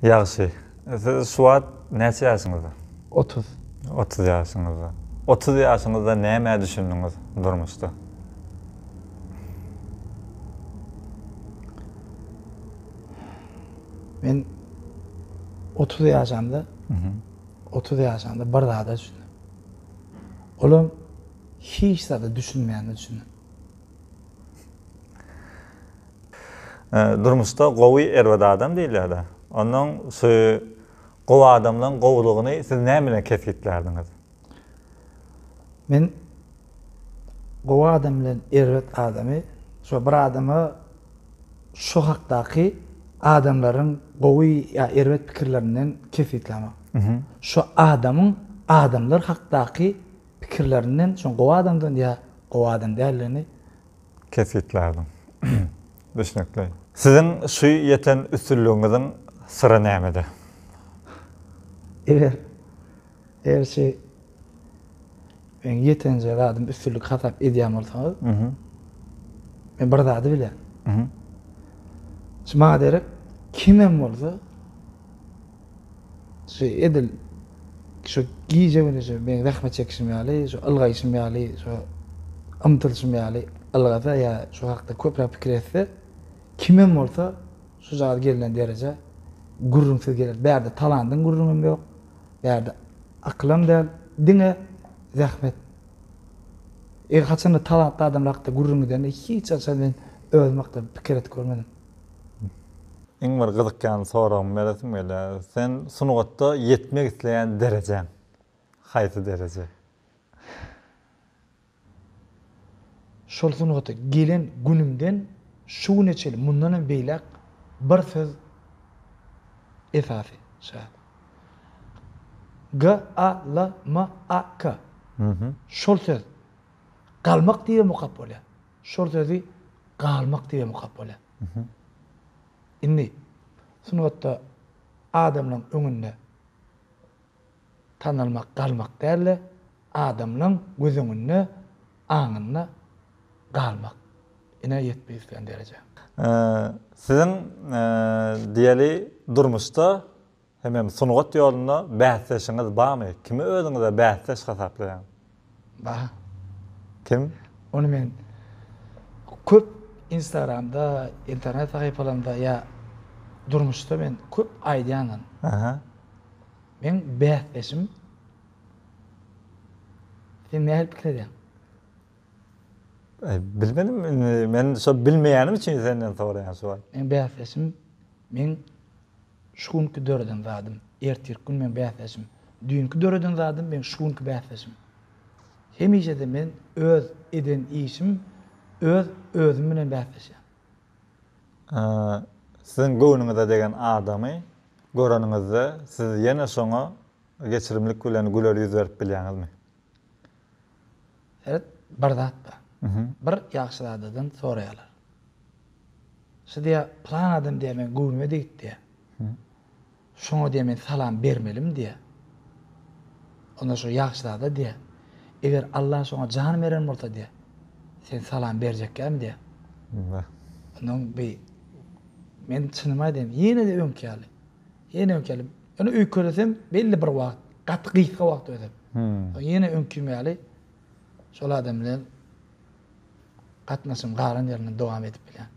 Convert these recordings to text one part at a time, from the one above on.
Ýagşy. Siz şu wagt näçe ýaşyňyzda? 30. 30 ýaşyňyzda. 30 ýaşyňyzda nämä düşündiňiz durmuşda? Men 30 ýaşamda, 30 ýaşamda bir zada düşündim. Olam hiç zada düşünmeýände düşündim. Durmuşda gowy erbet adam diýilýär-de. Onnoň şu gowy adamlaň gowulygyny siz näme bilen kesgitlärdiňiz? Men gowy adam bilen erbet adamy şo bir adama şo hakdaky adamlaryň gowy ýa erbet pikirlerinden kesgitlämok. Şo adamyň adamlar hakdaky pikirlerinden şoň gowy adamdan ýa gowy adam däldigini Kesgitlärdiň. Düşnükli. Siziň şu ýeten üstünligiňiziň syry nämede? Eger, eger şu meň ýetenje zadym üstünlik hasap edýän bolsaňyz, men bir zady bilýän. Şu maňa derek kimem bolsa, Şu edil şu gije güni şu meň zähmet çekişim ýaly, şu ylgaýşym ýaly, şu ymtylyşym ýaly ylgasa ýa şu hakda köpräk pikir etse, kimem bolsa şujagaz gelnen derejä gürrüňsiz geler. Bärde talandyň gürrüňem ýok, bärde akylam däl, diňe zähmet. Eger haçanda talantly adamlar hakda gürrüň gidende hiç haçan men özüm hakda pikir edip görmedim. Iň bir gyzykýan soragymy beresim gelýär. Sen sungatda ýetmek isleýän derejäň haýsy dereje? Şol sungata gelen günümden şu güne çenli mundan hem beýläk bir söz esasy şat. G A L M A K. Şol söz. Galmak diýibem okap bolýar. Şol sözi galmak diýibem okap bolýar. Indi sungatda adamlaň öňünde tanalmak, galmak däl-de, adamlaň göz öňünde, aňynda galmak. Ine ýetmek isleýän derejäm. Siziň diýeli durmuşda Hemem sungat ýolunda bäsdeşiňiz barmy? Kimi özüňize bäsdeş hasaplaýaňyz? Bar. Kim? Ony men köp instagramda, internet sahypalarynda ýa durmuşda men köp aýdýanyn. Aha. Meň bäsdeşim Sen nähili pikir edýäň? Bilmedim indi men şo bilmeýänim üçin senden soraýan şu wagt. Meň bäsdeşim meň Şu günki döreden zadym, ertirki gün meň bäsdeşim. Düýnki döreden zadym meň şu günki bäsdeşim. Hemişe-de men öz eden işim öz özüm bilen bäsleşýän. Siziň göwnüňize degen adamy göreniňizde siz ýene şoňa geçirimlik bilen güler ýüz berip bilýäňizmi? Seret, bir zat bar. Bir ýagşyzadadan soraýarlar. Şu diýýär, pylan adam diýýär, meň göwnüme degdi diýýär. Şoňa diýýär, men salam bermelimi diýýär. Onda şo ýagşyzada diýýär, eger Allah şoňa jan beren bolsa diýýär, sen salam berjekkämi diýýär. Ondan bi men çynymy aýdaýyn, ýene-de öňki ýaly. Ýene öňki ýaly. Ýöne öýkelesem belli bir wagt, gaty gysga wagt özem. Ýene öňkim ýaly şol adam bilen gatnaşygym galan ýerinden dowam edip bilýän.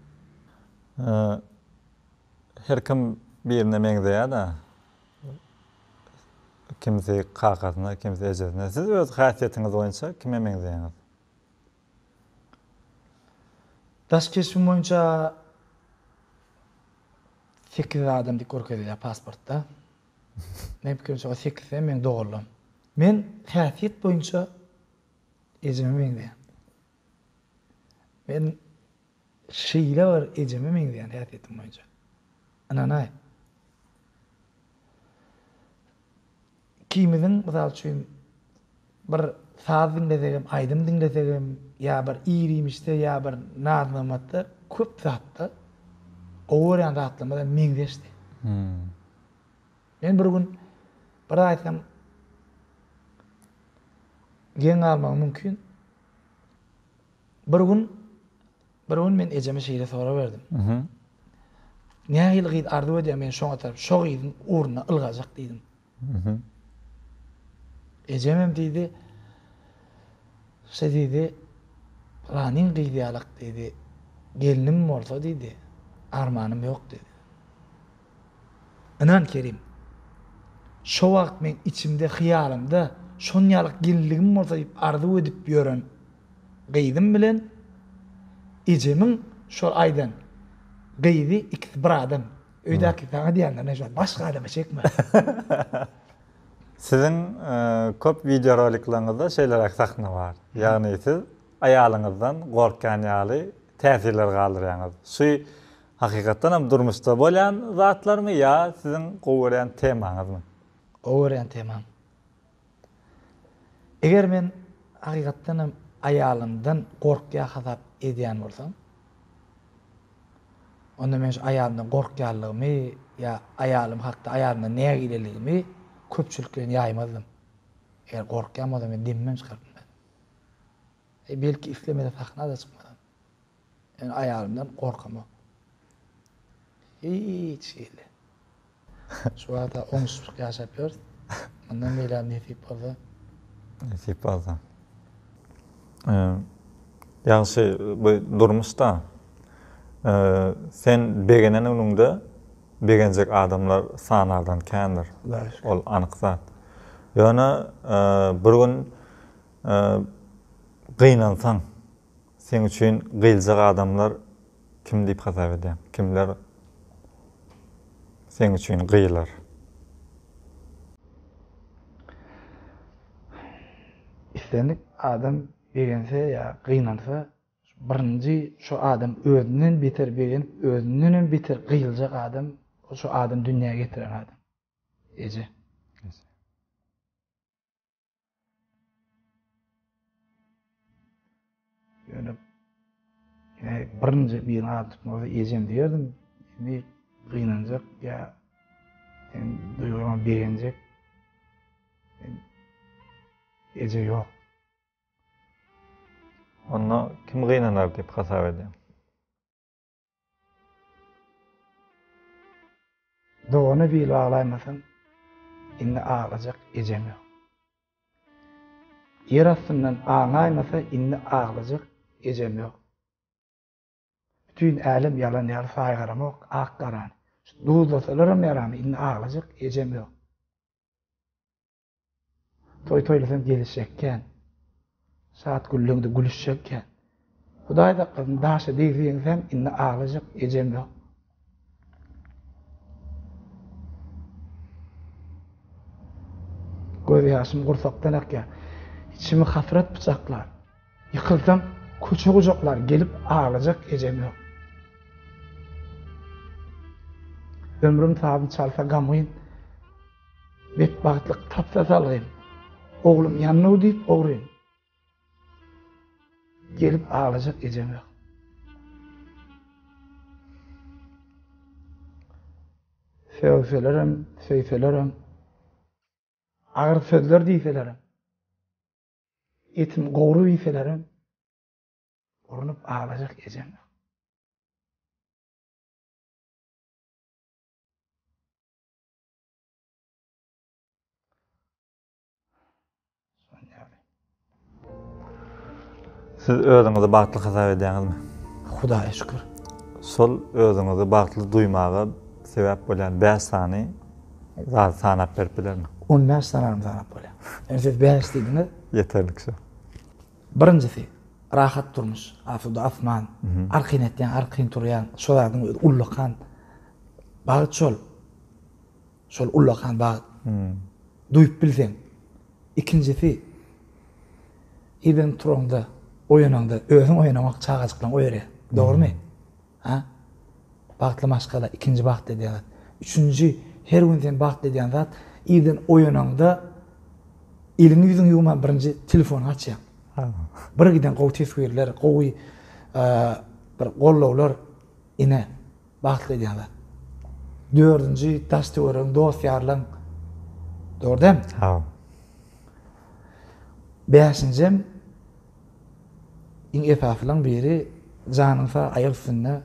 Her kim birine meňzeýär-de. Kimsi kakasyna, kimsi ejesine. Siz öz häsiýetiňiz boýunça kime meňzeýäňiz? Daş keşbim boýunça Sekiz adam diýip görkezilýär pasportda. Meň pikirimçe o sekizem meň doganlarym. Men häsiýet boýunça ejeme meňzeýän. Men şeýle bir ejeme meňzeýän häsiýetim boýunça. Ynanaý. Ikimiziň, mysal üçin, bir saz diňlesegem, aýdym diňlesegem, ýa bir ir-iýmişde, ýa bir naz-nygmatda köp zatda gowy görýän zatlarymyz hem meňzeşdi. Men bir gün bir aýtsam geň galmagyň mümkin. Bir gün bir gün men ejeme şeýle sorag berdim. Nähili gyz arzuw edýäň men şoňa tarap şo gyzyň ugrunda ylgajak diýdim. Ejemem diýdi, Şe diýdi, Pylanyň gyzy ýalak diýdi, gelnim bolsa diýdi, armanym ýok diýdi. Ynan Kerim, şo wagt meň içimde, hyýalymda şonýalyk gelinligim bolsa diýip arzuw edip ýören gyzym bilen ejemiň şol aýdan gyzy ikisi bir adam. Öýdäki saňa diýenlerine şol başga adama çekme. Siziň köp wideorolikleriňizde şeýleräk sahna bar. Ýagny siz aýalyňyzdan gorkýan ýaly täsirler galdyrýaňyz. Şu hakykatdan hem durmuşda bolýan zatlarmy ýa siziň gowy görýän temaňyzmy? Gowy görýän temam. Eger men hakykatdan hem aýalymdan gorkýar hasap edýän bolsam, onda men şu aýalymdan gorkýanlygymy ýa aýalym hakda aýalymdan nägileligimi köpçülikleýin ýaýmazdym. Eger gorkýan bolsam men demimem çykaryp bilmezdim. E, belki islemese sahna-da çykmazam. Men aýalymdan gorkamok. Hiç hili. Şu wagta oňuşyp ýaşap ýörüs. Mundan beýläk nesip bolsa. Nesip bolsa. Ýagşy bu durmuşda sen begenen günüňde begenjek adamlar sanardan kändir. Ol anyk zat. Ýöne bir gün gynansaň, seň üçin gyýyljak adamlar Kim diýip hasap edýäň? Kimler seň üçin gyýylar? Islendik adam begense ýa gynansa, birinji şo adam özünden beter begenip, özündenem beter gyýyljak adam, şo adam dünýä getiren adam. Eje. Eje. Ýöne ýa birinji birini ady tutmasa ejem diýerdim. Indi gynanjak ýa sen duýgyňa begenjek eje ýok. Onda kim gynanar diýip hasap edýäň? Dogana bil baglaýmasam, indi aglajak ejem ýok. Ýer astyndan aňaýmasa, indi aglajak ejem ýok. Bütin älem ýalan ýaly saýgaramok ak-garany. Duzlasalaram ýaramy, indi aglajak ejem ýok. Toý toýlasam gezişjek kän. Şat gülleňde gülüşjek kän. Hudaý saklasyn daşa degse ýeňsäm indi aglajak ejem ýok. Göz ýaşym gursakdan akýar. Içimi hasrat pyçaklar. Ýykylsam köçe gujaklar gelip aglajak ejem ýok. Ömrüm sazyn çalsa gamgyn. Betbagtlyk tapsa salgym. Oglum ýannow diýip ogryn. Gelip aglajak ejem ýok. Sögselerem, söýselerem, agyr sözler diýselerem, etimi gowrup iýselerem, urnup aglajak ejem ýok. Siz özüňizi bagtly hasap edýäňizmi? Hudaýa şükür. Şol özüňizi bagtly duýmaga sebäp bolýan 5 sany zady sanap berip bilermi? 15 sany sanap bolýar. Ýöne siz 5 diýdiňiz. Ýeterlik şu. Birinjisi, rahat durmuş, asuda asman, arkaýyn ýatýaň, arkaýyn turýaň, şo zadyň özi ullakan bagt şol. Şol ullakan bagt. Duýup bilseň. Ikinjisi, irden turaňda, oýanaňda, özüň oýanaňok, çagajyklaň oýarýar. Dogrumy? Ha? Bagtly maşgala, ikinji bagtly edýän zat. Üçünji, her gün seni bagtly edýän zat, irden oýanaňda eliňi ýüzüňi ýuwman birinji telefonyňy açýaň. Bir giden gowy teswirler, gowy bir gollawlar ine bagtly edýän zat. Dördünji, daş-töweregiň, dost-ýarlaň. Dogry dälmi? Hawa. Bäşinjem, iň esasylaň biri janyň sag, aýak üstünde.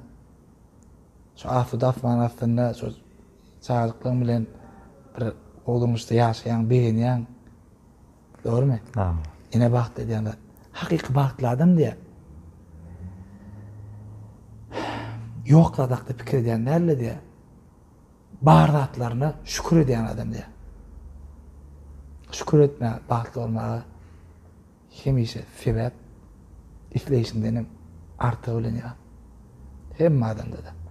Şu asuda asman astynda şu çagajyklaryň bilen bir gowy durmuşda ýaşaýaň, begenýäň. Dogrumy? Ha. Ine bagt edýän zat. Hakyky bagtly adam diýýär. Ýok zat hakda pikir edýän däl-de diýýär. Bar zatlaryna şükür edýän adam diýýär. Şükür etmäge, bagtly bolmaga hemişe sebäp isleýşiňdenem artygy bilen ýa. Hemme adamda-da.